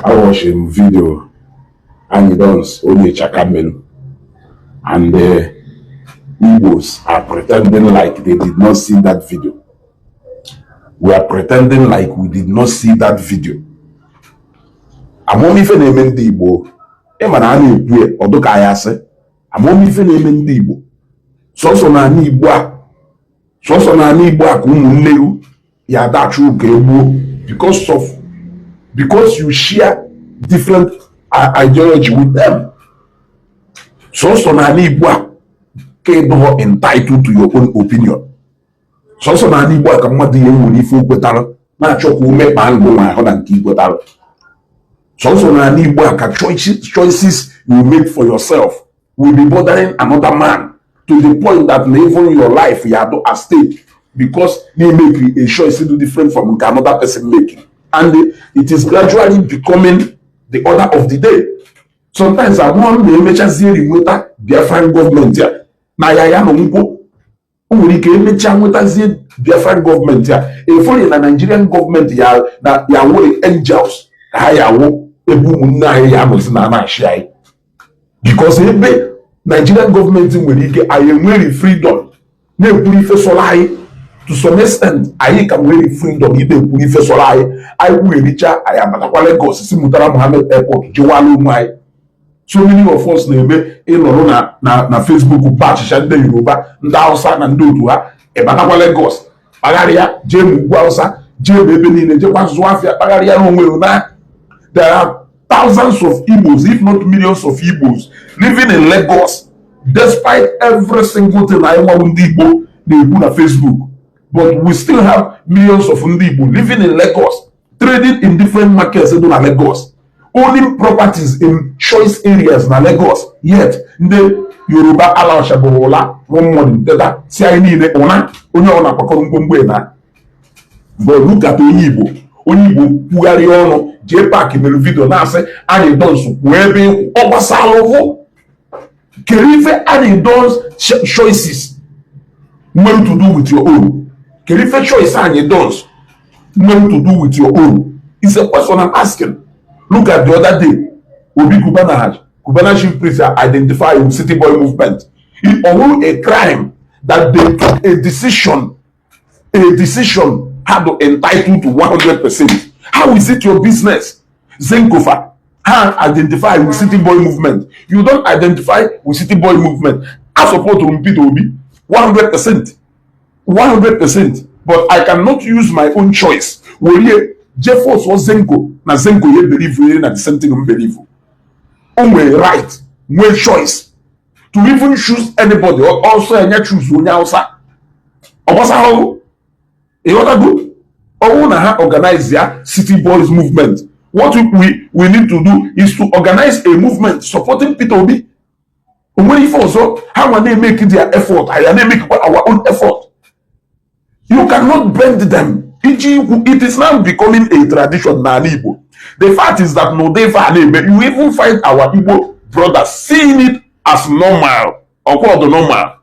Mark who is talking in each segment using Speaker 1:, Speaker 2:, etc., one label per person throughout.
Speaker 1: Awatchiri m video Anyidons onye Ịchaka melu, and the Igbos are pretending like they did not see that video. We are pretending like we did not see that video. Amamife na-eme ndị Igbo, ịma na a na-ekwu ya ọdụ ka ya asị amamife na-eme ndị Igbo. Sọsọ n'ala Igbo a, sọsọ n'ala Igbo a ka ụmụnne ya adachi ụka egbuo because you share different ideology with them. Sọsọ n'ala Igbo a ka ịdụghọ entitled to your own opinion. Sọsọ n'ala Igbo a ka mmadụ ya nwere ife o kwetara na-achọ ka ume kpaa ngụ nwa ahụ na nke ikwetara. Sọsọ n'ala Igbo a ka choices you make for yourself will be bothering another man to the point that na even your life ya do at stake because they make a choice do different from nke another person make. And it is gradually becoming the order of the day. Sometimes amụọ m na-emechazie nweta Biafran gọọmenti a na ya ya nọ nkwụ, o nwere ike emechaa nwetazie Biafran gọọmenti a efori na Nigerian gọọmenti ya na ya nwere angels ka ha ya awụ ebe ụmụnne anyị ya anọzi na na-achị anyị, because ebe Nigerian gọọmenti nwere ike anyị enwere freedom na-ekwuru ife sọrọ anyị. To some extent, anyị ka nwere freedom ide ekwuru ife sọrọ anyị. Anyị kwughericha, anyị abatakwa Lagos, si Murtala Muhammed Airport jewala onwe anyị. So many of us na-eme ịnọrọ na Facebook ba achịcha ndị Yoruba, ndị Hausa na ndị otu ha. Ịbatakwa Lagos, kpagharịa, jee ma ugwu Hausa, jee ma ebe niile, jekwa zụọ afịa, kpagharịa n'onwe na there are thousands of Igbos, if not millions of Igbos, living in Lagos despite every single thing anyị nwawu ndị Igbo na-ekwu na Facebook. But we still have millions of ndị Igbo living in Lagos, trading in different markets dị na Lagos, owning properties in choice areas na Lagos. Yet ndị Yoruba alachabụrụ ụla one morning, teta, si anyị niile ụna, onye ọ na-akwakọrọ ngwongwo na. But look at onye Igbo, onye Igbo kwugharịa ọnụ jee paaki mere video na-asị Anyidons kwuo ebe ịkwụ ọ gbasara ụvụ kere ife Anyidons choices nwere to do with your own. Kere ife choice Anyidons nwere to do with your own is a question I'm asking. Look at the other day, Obi Cubana, Cubana Chief Priest, identify with City Boy Movement. It although a crime that they took a decision had to entitle to 100%. How is it your business? Zenkofa ha identify with City Boy Movement. You don't identify with City Boy Movement. I support Peter Obi 100%, 100%, but I cannot use my own choice were je force Zenko na Zenko ye believe na the same thing m believe. O nwere right, nwee choice to even choose anybody. Also enye choose onye Hausa, ọ gbasara ịghọtago ọwụ na ha organize ya City Boys Movement. What we need to do is to organize a movement supporting Peter Obi. O nwere ife ọzọ ha nwa na-emeke their effort, anyị na-emekwa our own effort. You cannot bend them iji ikwu. It is now becoming a tradition n'ala Igbo. The fact is that n'ụdị ife a na-eme, you even find our Igbo brothers seeing it as normal. Ọkwọdụ normal.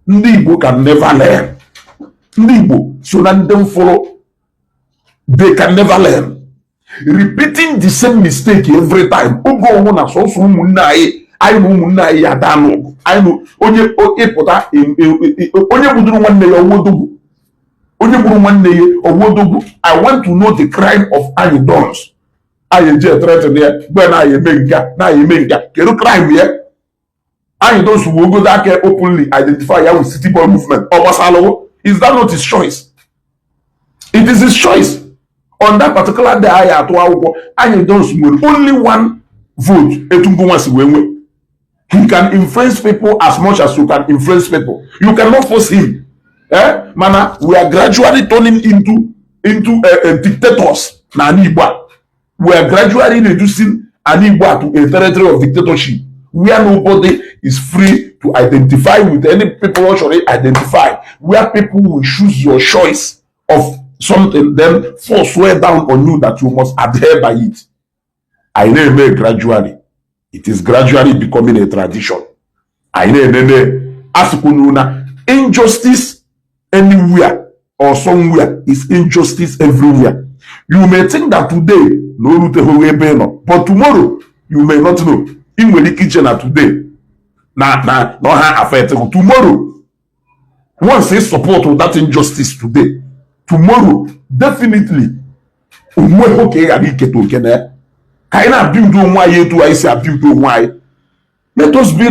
Speaker 1: Ndị Igbo can never learn. Ndị Igbo so na ndị mfụrụ, they can never learn, repeating the same mistake every time. Oge ọnwụ na sọsọ ụmụnne anyị, anyị na ụmụnne anyị ya daa n'ọgụ anyị na onye ịpụta, onye gbuduru nwanne ya ọwodogwu, onye gburu nwanne ya ọwodogwu. I want to know the crime of Anyidons. Anyị eji ethreaten ya gbe na anyị eme nke a na anyị eme nke a. Kedu crime ya? Anyidons wu ogodo aka openly identify ya with City Boy Movement. Ọ gbasalụwo? Is that not his choice? It is his choice. On that particular day anyị atụ akwụkwọ, Anyidons nwere only one vote. Etu ngụnwa si wee nwee, he can influence people as much as you can influence people. You cannot force him, eh? Mana we are gradually turning into dictators na ala Igbo a. We are gradually reducing ala Igbo a to a territory of dictatorship where nobody is free to identify with any people or should identify, where people will choose your choice of something, then force swear down on you that you must adhere by it. Anyị na-eme gradually, it is gradually becoming a tradition. Anyị na-enene asịkwunu na injustice anywhere or somewhere is injustice everywhere. You may think that today na o ruteghị ebe ị nọ, but tomorrow you may not know. Ị nwere ike iche na today na ọha affect gị. Tomorrow, once ị support that injustice today, tomorrow definitely onweghị ka ị ghara iketa oke na ya. Ka anyị na-abuild onwe anyị etu anyị si abuild onwe anyị. Let us be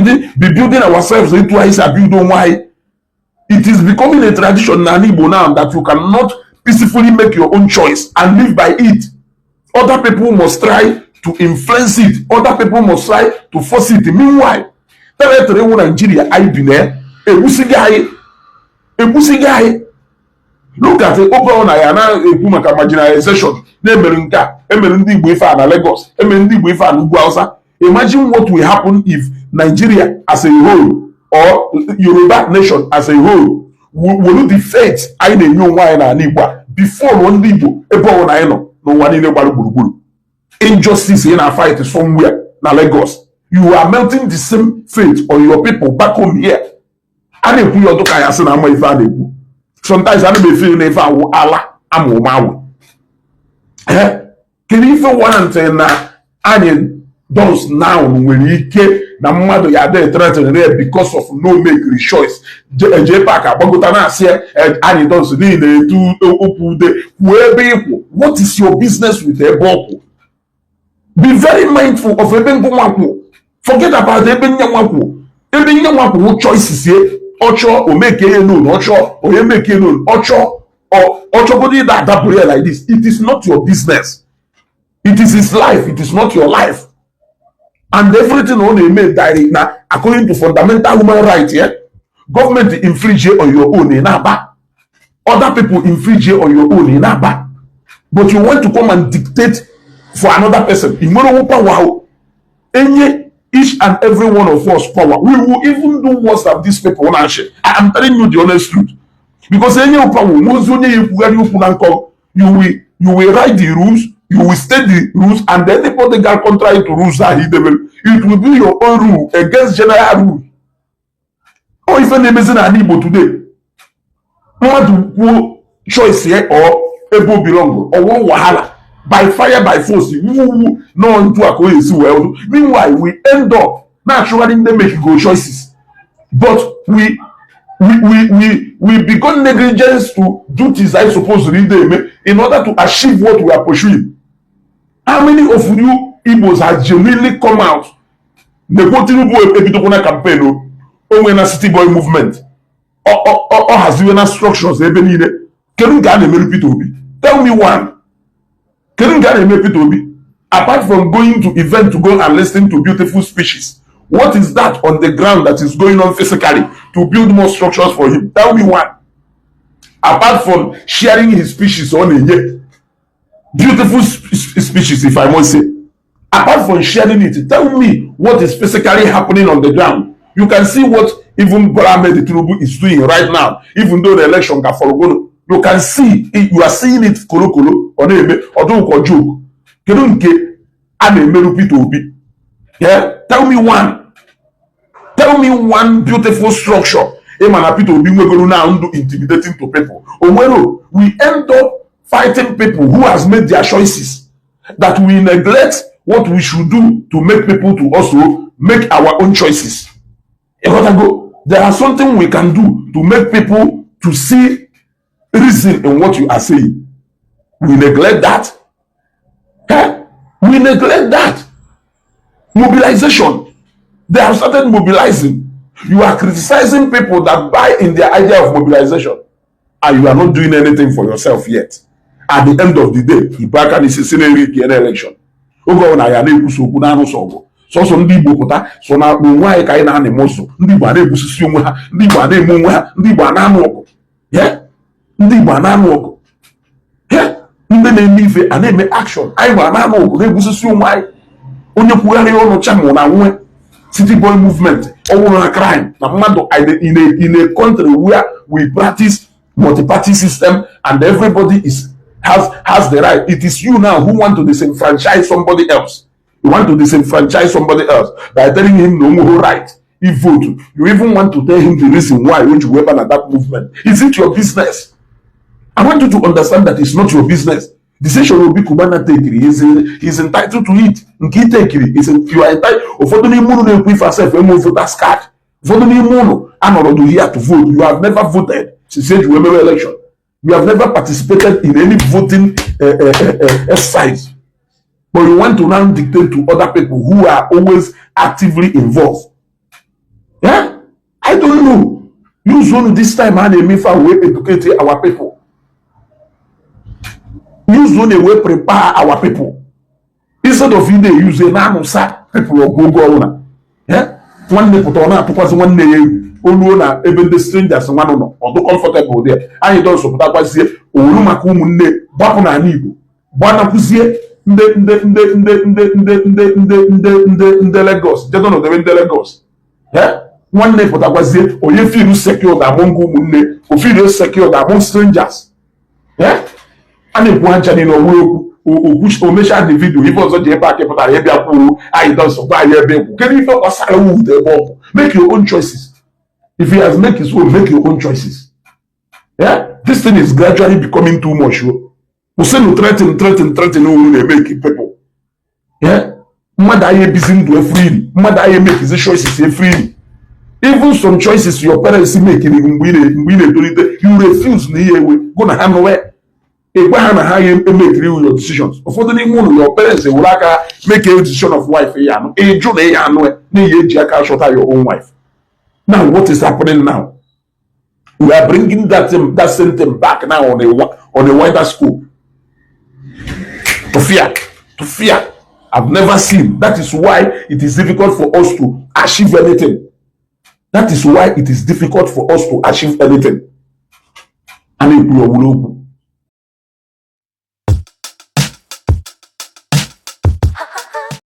Speaker 1: building ourselves etu anyị si abuild onwe anyị. It is becoming a tradition n'ala Igbo now that you cannot peacefully make your own choice and live by it. Other people must try to influence it, other people must try to force it. Meanwhile, territory wụ Nigeria anyị bi na ya egbusighị anyị, egbusighị anyị. Look at oge ọ na ya na-ekwu maka marginalization, na-emere nke a, emere ndị Igbo ife a na Lagos, emere ndị Igbo ife a na ugwu Hausa. Imagine what will happen if Nigeria as a whole or Yoruba nation as a whole were the faith anyị na-enye onwe anyị n'ala Igbo a before ndị Igbo ebe ọbụla anyị nọ n'ụwa niile gbara gburugburu. Injustice ị na-fight somewhere na Lagos, you are melting the same fate on your people back home here. A na-ekwu ya ọdụ ka ya sị na ama ife a na-ekwu. Sometimes ana m efe na ife awụ ala ama ụma awụ. Kedu ife warrant na anyị those now nwere ike na mmadụ ya dị threaten ya because of no make choice? Eje park agbagota na-asị anyị dons niile etu okwu ude kwuo ebe ịkwụ. What is your business with ebe ọ kwụ? Be very mindful of ebe ngụnwa kwụ. Forget about ebe nyanwa kwụ. Ebe nyanwa kwụ choices ye. Ọchọ omeke ya known, ọchọ onye meke known, ọchọ ọchọgodo ịda adapụrụ ya like this. It is not your business. It is his life, it is not your life. And everything ọ na-eme dari na according to fundamental human rights. Yeah? Government infringe on your own, ị na-aba. Other people infringe on your own, ị na-aba. But you want to come and dictate for another person. Ị nwere onwe power o. Enye each and every one of us power, we will even do worse than these people na-achị. I am telling you the honest truth, because enye power nwozi onye ya ekwugharị okwu na nkọ. You will write the rules, you will state the rules, and anybody ga contrary to rules ahụ idebere, it will be your own rule against general rule. Ọ ife na-emezi n'ala Igbo today, mmadụ kwuo choice ya or ebe o belong, ọ wụrụ wahala by fire by force, wuwu nọ ntu a ka o esi wee wụ. Meanwhile, we end up na-achụgharị ndị make go choices, but we become negligence to duties I suppose to eme in order to achieve what we are pursuing. How many of you Igbos has genuinely come out nekwo Tinubu ebidokwa na campaign o onwe na City Boy Movement, ọ haziwe na structures ebe niile? Kedu nke a na-emere Peter Obi? Tell me one. Kedu nke a na-eme Peter Obi apart from going to event to go and listen to beautiful speeches? What is that on the ground that is going on physically to build more structures for him? Tell me one. Apart from sharing his speeches, ọ na-enye beautiful speeches, if I must say, apart from sharing it, tell me what is physically happening on the ground. You can see what even Bola Ahmed Tinubu is doing right now, even though the election ga fọrọgolo. You can see it, you are seeing it kolokolo. Ọ na-eme ọdụnkọ joke. Kedu nke a na-emerụ Peter Obi? Yeah? Tell me one. Tell me one beautiful structure ịma na Peter Obi nwegoro now ndụ intimidating to people. Onwero. We end up fighting people who has made their choices, that we neglect what we should do to make people to also make our own choices. Ịghọtago? There are something we can do to make people to see reason in what you are saying. We neglect that. Eh? We neglect that. Mobilization. They have started mobilizing. You are criticizing people that buy in their idea of mobilization, and you are not doing anything for yourself yet. At the end of the day, ibu aka n'isi si na-eri ike na election. Oge ọbụla ya na-ekwusa okwu na-anụ sọ ọgụ, sọsọ ndị Igbo pụta so na onwe anyị ka anyị na-anị ụzọ. Ndị Igbo a na-egbusisi onwe ha, ndị Igbo a na-eme onwe ha, ndị Igbo a na-anụ ọgụ. Yeah? Ndị Igbo a na-anụ ọgụ. Yeah? Ndị na-eme ife a na-eme action, anyị gbara na-anụ ọgụ, na-egbusisi onwe anyị. Onye kwugharị ọnụ chamụ na nwe City Boy Movement, ọ wụrụ na crime na mmadụ in a country where we practice multi-party system and everybody is has the right. It is you now who want to disenfranchise somebody else. You want to disenfranchise somebody else by telling him no more right if vote. You even want to tell him the reason why which you na that movement. Is it your business? I want you to understand that it's not your business. Decision Obi Cubana tekiri is entitled to it. Nke i tekiri is you are entitled. Ụfọdụ n'ime unu na-ekwu ife asef enwe voters card. Ụfọdụ n'ime unu anọrọdụ here to vote. You have never voted since eji wee mewe election. You have never participated in any voting exercise, but you want to now dictate to other people who are always actively involved. Yeah, I don't know. Use one this time a na-eme ife a wee educate our people. Use one wee prepare our people instead of ị na-use na-anụsa people ọgụ oge ọbụla. Yeah? Nwanne pụta, ọ na-atụkwasị nwanne ya egwu. Oluo na ebe ndị strangers nwanụ nọ, ọdụ comfortable there. Anyị dọsọ pụtakwazie owuru maka ụmụnne gbapụ n'ala Igbo, gbanakwuzie ndị ndị ndị ndị ndị ndị ndị ndị ndị ndị ndị Lagos, jedo n'odebe ndị Lagos. Yeah? Nwanne pụtakwazie, onye feel secured among ụmụnne, o feel secured among strangers. Yeah? A na-ekwu ha ncha niile ọnwe okwu okwu. O mechaa the video, ife ọzọ ji ebe a kepụtara ịbịa kwuo anyị dọsọ gwa anyị ebe ekwu. Kedu ife gbasara wute ebe ọ bụ? Make your own choices. If he has make his own, make your own choices. Yeah, this thing is gradually becoming too much o. Kwụsịnụ threaten, threaten, threaten unu na-emeke people. Yeah, mmadụ anyị ebizi ndụ freely, mmadụ anyị emekizi choices freely. Even some choices your parents make mgbe ị na-etolite, you refuse na ihe ewe go na ha nụwe ịgwa ha na ha ya emekiri your decisions. Ụfọdụ n'ime ụlọ, your parents ewere aka make a decision of wife ya anụ, ịjụ na ya anụ n'ihi eji aka chọta your own wife. Now, what is happening now? We are bringing that same thing back now on a wider scope. To fear, to fear. I've never seen. That is why it is difficult for us to achieve anything. That is why it is difficult for us to achieve anything. A na-ekwu ya ọwụrụ okwu.